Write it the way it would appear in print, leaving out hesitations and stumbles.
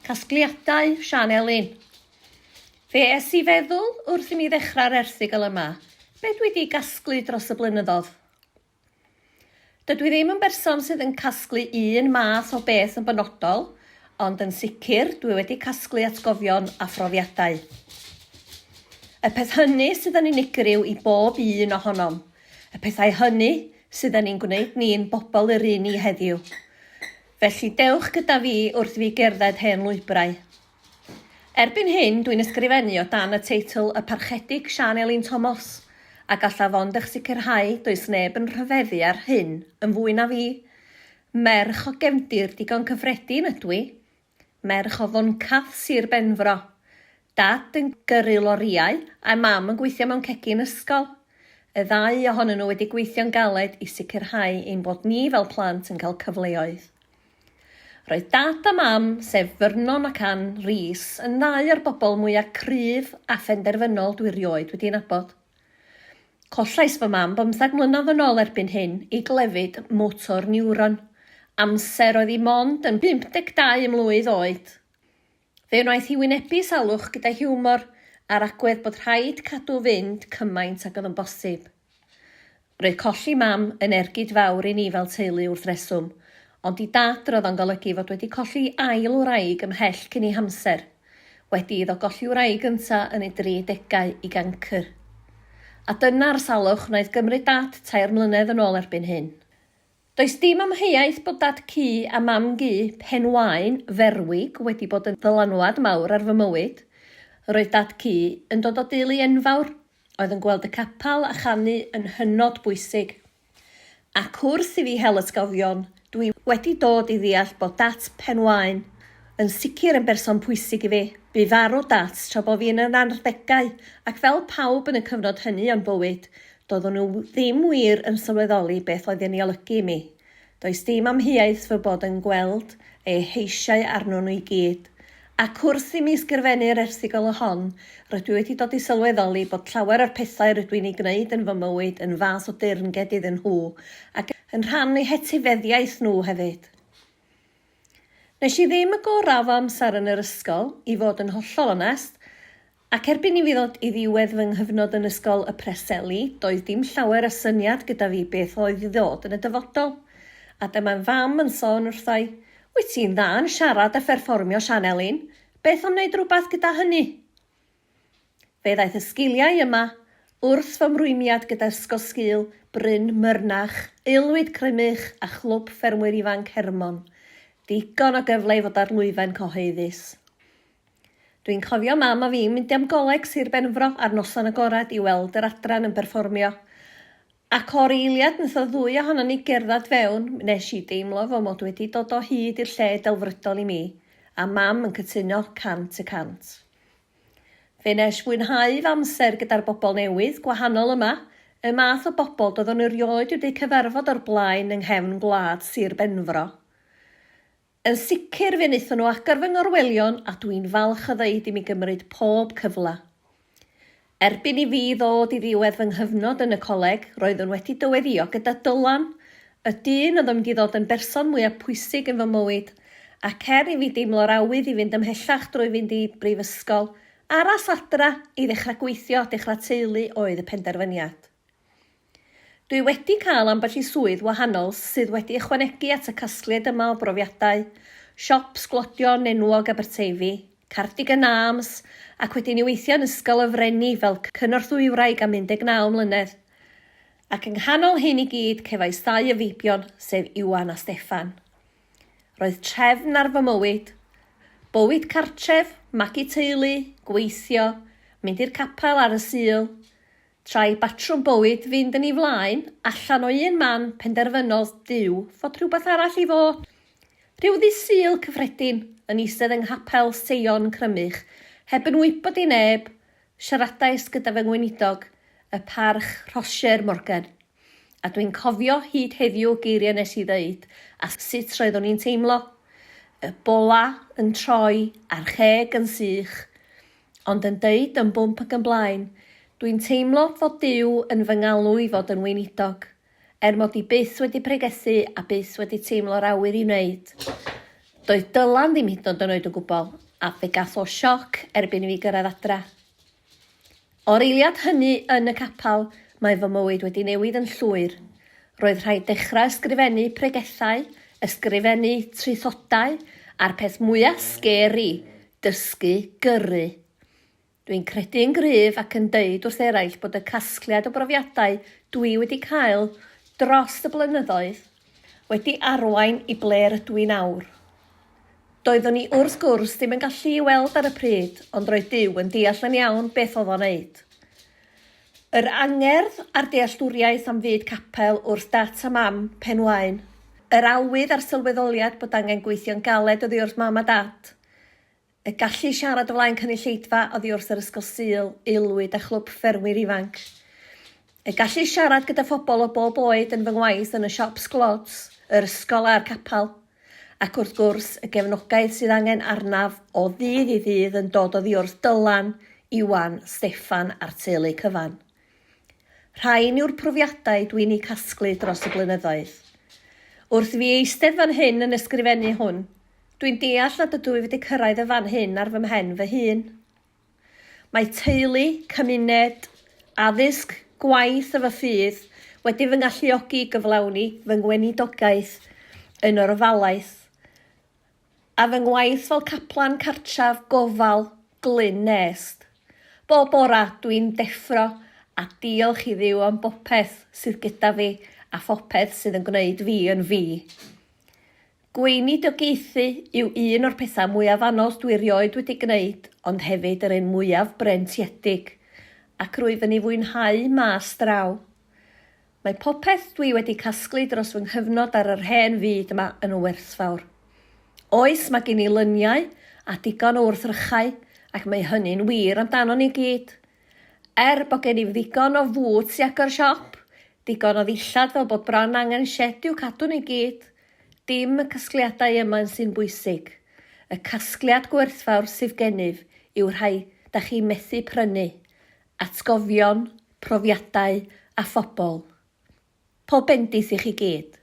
Casgliadau Siân Elin. Fe es i feddwl wrth i mi ddechrau'r erthygl yma, be dwi 'di gasglu dros y blynyddodd? Dydw i ddim yn berson sydd yn casglu un math o beth yn benodol, ond yn sicr dwi wedi casglu atgofion a phrofiadau. Y peth hynny sydd yn unigryw i bob un ohonom, y pethau hynny sydd yn ein gwneud ni'n bobl yr un ni heddiw. Felly dewch gyda fi wrth i fi gerdded hen lwybrau. Erbyn hyn dwi'n ysgrifennu o dan y teitl Y Parchedig Siân Elin Tomos, a gallaf ond eich sicrhau does neb yn rhyfeddu ar hyn yn fwy na fi. Merch o gefndir digon cyffredin ydw i. Merch o Foncath, Sir Benfro. Dad yn gyrru lorïau a mam yn gweithio mewn cegin ysgol. Y ddau ohonyn nhw wedi gweithio'n galed i sicrhau ein bod ni fel plant yn cael cyfleoedd. Roedd Dad a Mam, sef Vernon ac Ann Rees, yn ddau o'r bobl mwya' cryf a phenderfynol dwi 'rioed wedi nabod. Collais fy mam bymthag mlynedd yn ôl erbyn hyn i glefyd motor neuron, amser oedd hi mond yn 52 mlwydd oed. Fe wnaeth hi wynebu salwch gyda hiwmor a'r agwedd bod rhaid cadw fynd cymaint ag oedd yn bosib. Roedd colli mam yn ergyd fawr i ni fel teulu wrth reswm, ond i Dad roedd o'n golygu fod wedi colli ail wraig ymhell cyn ei hamser, wedi iddo golli wraig gynta yn ei dri degau i gancr. A dyna'r salwch wnaeth gymryd Dad tair mlynedd yn ôl erbyn hyn. Does dim amheuaeth bod Dad-cu a Mam-gu Pen-waun Ferwig wedi bod yn ddylanwad mawr ar fy mywyd. Roedd Dad-cu yn dod o deulu enfawr, oedd yn gweld y capel a chanu yn hynod bwysig. Ac wrth i fi hel atgofion, dwi wedi dod i ddeall bod Dat Pen-waun yn sicr yn berson pwysig i fi. Bu farw Dat tra bo fi yn yr arddegau, ac fel pawb yn y cyfnod hynny o'n bywyd, Doeddwn nhw ddim wir yn sylweddoli beth oedd yn ei olygu i mi. Does dim amheuaeth fy bod yn gweld eu heisiau arnon nhw i gyd. Ac wrth i mi ysgrifennu'r erthygl hon, rydw i wedi dod i sylweddoli bod llawer o'r pethau rydw i'n eu gwneud yn fy mywyd yn fath o deyrnged iddyn nhw, ac yn rhan o'u hetifeddiaeth nhw hefyd. Nes i ddim y gorau o fy amser yn yr ysgol, i fod yn hollol onest, Ac erbyn i fi ddod i ddiwedd fy nghyfnod yn Ysgol y Preseli, doedd dim llawer o syniad gyda fi beth oedd i ddod yn y dyfodol. A dyma fam yn sôn wrtha i, Wyt ti'n dda yn siarad a pherfformio Sian Elin, beth am wneud rhywbeth gyda hynny? Fe ddaeth y sgiliau yma wrth fy mrwymiad gyda Ysgol Sgil Bryn Myrnach, Aelwyd Crymych a Chlwb Ffermwyr Ifanc Hermon. Digon o gyfle i fod ar lwyfan cyhoeddus. Dwi'n cofio mam a fi'n mynd am goleg Sir Benfro ar noson agored i weld yr adran yn perfformio. Ac o'r eiliad wnaeth y ddwy ohonon ni gerdded fewn, wnes i deimlo fy mod wedi dod o hyd i'r lle delfrydol i mi, a mam yn cytuno 100%. Fe wnes fwynhau fy amser gyda'r bobl newydd, gwahanol yma, y math o bobl doeddwn i rioed wedi cyfarfod o'r blaen yng nghefn gwlad Sir Benfro. Yn sicr fe wnaethon nhw agor fy ngorwelion a dwi'n falch o ddeud i mi gymryd pob cyfle. Erbyn i fi ddod i ddiwedd fy nghyfnod yn y coleg, roeddwn wedi dyweddïo gyda Dylan, y dyn oedd yn mynd i ddod yn berson mwyaf pwysig yn fy mywyd, ac er i fi deimlo'r awydd i fynd ymhellach drwy fynd i brifysgol, aros adra i ddechrau gweithio a dechrau teulu oedd y penderfyniad. Dwi wedi cael ambell i swydd wahanol sydd wedi ychwanegu at y casgliad yma o brofiadau, siop sglodion enwog Aberteifi, Cardigan Arms, ac wedyn i weithio yn Ysgol y Frenni fel cynorthwywraig am 19 mlynedd. Ac yng nghanol hyn i gyd cefais ddau o feibion, sef Iwan a Steffan. Roedd trefn ar fy mywyd. Bywyd cartref, magu teulu, gweithio, mynd i'r capel ar y Sul, Tra i batrwm bywyd fynd yn ei flaen, allan o un man penderfynodd Duw fod rhywbeth arall i fod. Rhyw ddydd Sul cyffredin, yn eistedd yng nghapel Seion Crymych, heb yn wybod i neb, siaradais gyda fy ngweinidog, y Parch Rhosier Morgan. A dwi'n cofio hyd heddiw geiriau nes i ddeud a sut roeddwn i'n teimlo. Y bola yn troi a'r cheg yn sych. Ond yn deud yn bwmp ac yn blaen, dwi'n teimlo fod Duw yn fy ngalw i fod yn weinidog, er mod i byth wedi pregethu a byth wedi teimlo'r awydd i wneud. Doedd Dylan ddim hyd yn oed yn oed o gwbl, a fe gath o sioc erbyn i fi gyrraedd adra. O'r eiliad hynny yn y capel, mae fy mywyd wedi newid yn llwyr. Roedd rhaid dechrau ysgrifennu pregethau, ysgrifennu traethodau, a'r peth mwya scary, dysgu gyrru. Dwi'n credu yn gryf ac yn deud wrth eraill bod y casgliad o brofiadau dwi wedi cael dros y blynyddoedd wedi arwain i ble rydw i nawr. Doeddwn i wrth gwrs ddim yn gallu i weld ar y pryd ond roedd Duw yn deall yn iawn beth oedd o'n neud. Yr angerdd a'r dealltwriaeth am fyd capel wrth Dat a Mam, Pen-waun. Yr awydd a'r sylweddoliad bod angen gweithio'n galed oddi wrth Mam a Dat. Y gallu i siarad o flaen cynulleidfa oddi wrth yr Ysgol Sul, Aelwyd a Chlwb Ffermwyr Ifanc. Y gallu i siarad gyda phobl o bob oed yn fy ngwaith yn y siop sglods, yr ysgol a'r capel. Ac wrth gwrs, y gefnogaeth sydd angen arnaf o ddydd i ddydd yn dod oddi wrth Dylan, Iwan, Steffan a'r teulu cyfan. Rhain yw'r profiadau dwi'n eu casglu dros y blynyddoedd. Wrth i fi eistedd fan hyn yn ysgrifennu hwn, dwi'n deall nad ydw i wedi cyrraedd y fan hyn ar fy mhen fy hun. Mae teulu, cymuned, addysg, gwaith a fy ffydd wedi fy ngalluogi i gyflawni fy ngweinidogaeth yn yr ofalaeth A fy ngwaith fel caplan cartref gofal Glyn Nest. Bob bora dwi'n deffro a diolch i Dduw am bopeth sydd gyda fi a phopeth sydd yn gwneud fi yn fi. Gweinidogaethu yw un o'r pethau mwyaf anodd dwi erioed wedi gwneud ond hefyd yr un mwyaf breintiedig ac rwyf yn ei fwynhau mas draw. Mae popeth dwi wedi casglu dros fy nghyfnod ar yr hen fyd yma yn werthfawr. Oes, mae gen i lyniau a digon o wrthrychau, ac mae hynny'n wir amdanon ni gyd. Er bod gen i ddigon o fŵts i agor siop, digon o ddillad fel bod bron angen shed i'w cadw nhw i gyd, dim y casgliadau yma sy'n bwysig. Y casgliad gwerthfawr sydd gennyf yw'r rhai da chi methu prynu, atgofion, profiadau a phobl. Pob bendith i chi gyd.